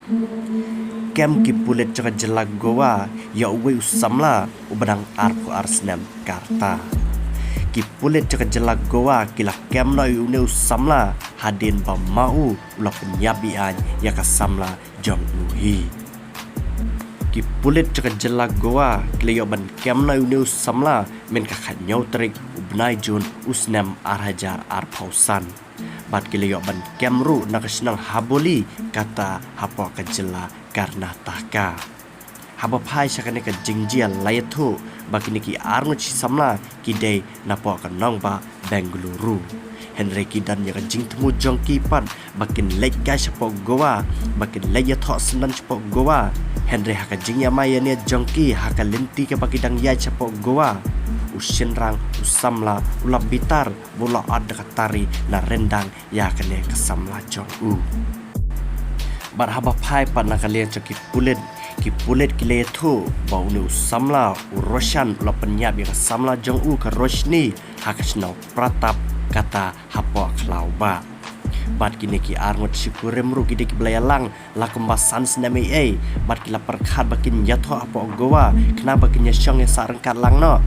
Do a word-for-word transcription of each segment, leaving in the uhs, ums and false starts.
Kem ki pulit jong ka jylla Goa ïa uwei u samla uba dang arphew ar snem ka rta. Ki pulit jong ka jylla Goa ki la kem noh ïa une u samla hadien ba ma u u la pynïap beaiñ ïa ka samla jong u hi. Ki pulit jong ka jylla Goa ki la ïoh ban kem noh ïa une u samla mynta ka khathynñiew tarik u bnai Jun u snem ar hajar arphew san. Bad ki la ïoh ban kem ruh na ka shnong Haboli kata hapoh ka jylla Karnataka. Haba phai sha kane ka jingjia la ïathuh ba kine ki arngut shi samla ki dei napoh ka nongbah Bengaluru. Hynrei ki don ïa ka jingthmu jong ki pat ba kin leit kai shapoh Goa, ba kin leit ïathoh syndon shapoh Goa. Hynrei ha ka jingïamai ïania jong ki ha ka lynti kaba ki dang ïaid shapoh Goa, u shynrang u samla u la bitar ba u la ot da ka tari na ryndang ïa kane ka samla jong u. Bad haba phai pat na ka liang jong ki pulit, ki pulit ki la ïathuh ba une u samla u Roshan u la pynïap ïa ka samla jong u ka Roshni ha ka shnong Pratap kata hapoh Khlaw Bah. Bad kine ki arngut shi kurim ruh ki dei kiba la ïalang la kumba san snem ei ei bad ki la pyrkhat ba kin ïathoh hapoh Goa khnang ba kin ïashong ïasah ryngkat lang noh.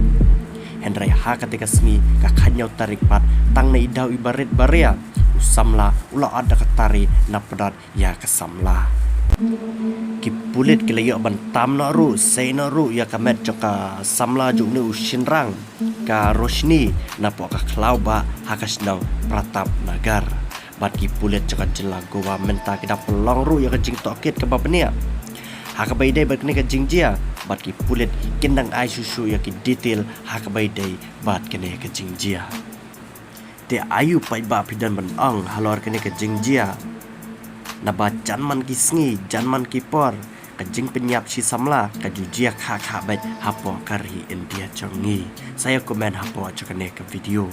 Hynrei ha kata ka sngi ka khathynñiew tarik pat tang na i daw iba rit ba ria u samla u la ot da ka tari na pdot ïa ka samla. Ki pulit ki la ïoh ban tam noh ruh, sei noh ruh ïa ka met jong ka samla jong une u shynrang ka Roshni napoh ka Khlaw Bah ha ka shnong Pratap Nagar. Bad ki pulit jong ka jylla Goa mynta ki dang pynlong ruh ïa ka jingtohkit kaba bniah ha kaba ïadei bad kane ka jingjia. Bad ki pulit kin dang ai shuh shuh ïa ki detail ha kaba ïadei bad kane ka jingjia. Te aïu paidbah phi don ban ong halor kane ka jingjia? Naba jan man ki sngi, jan man ki por, ka jingpynïap shi samla ka ju jia khah khah beit hapoh ka ri India jong ngi. Sa ïa comment hapoh jong kane ka video.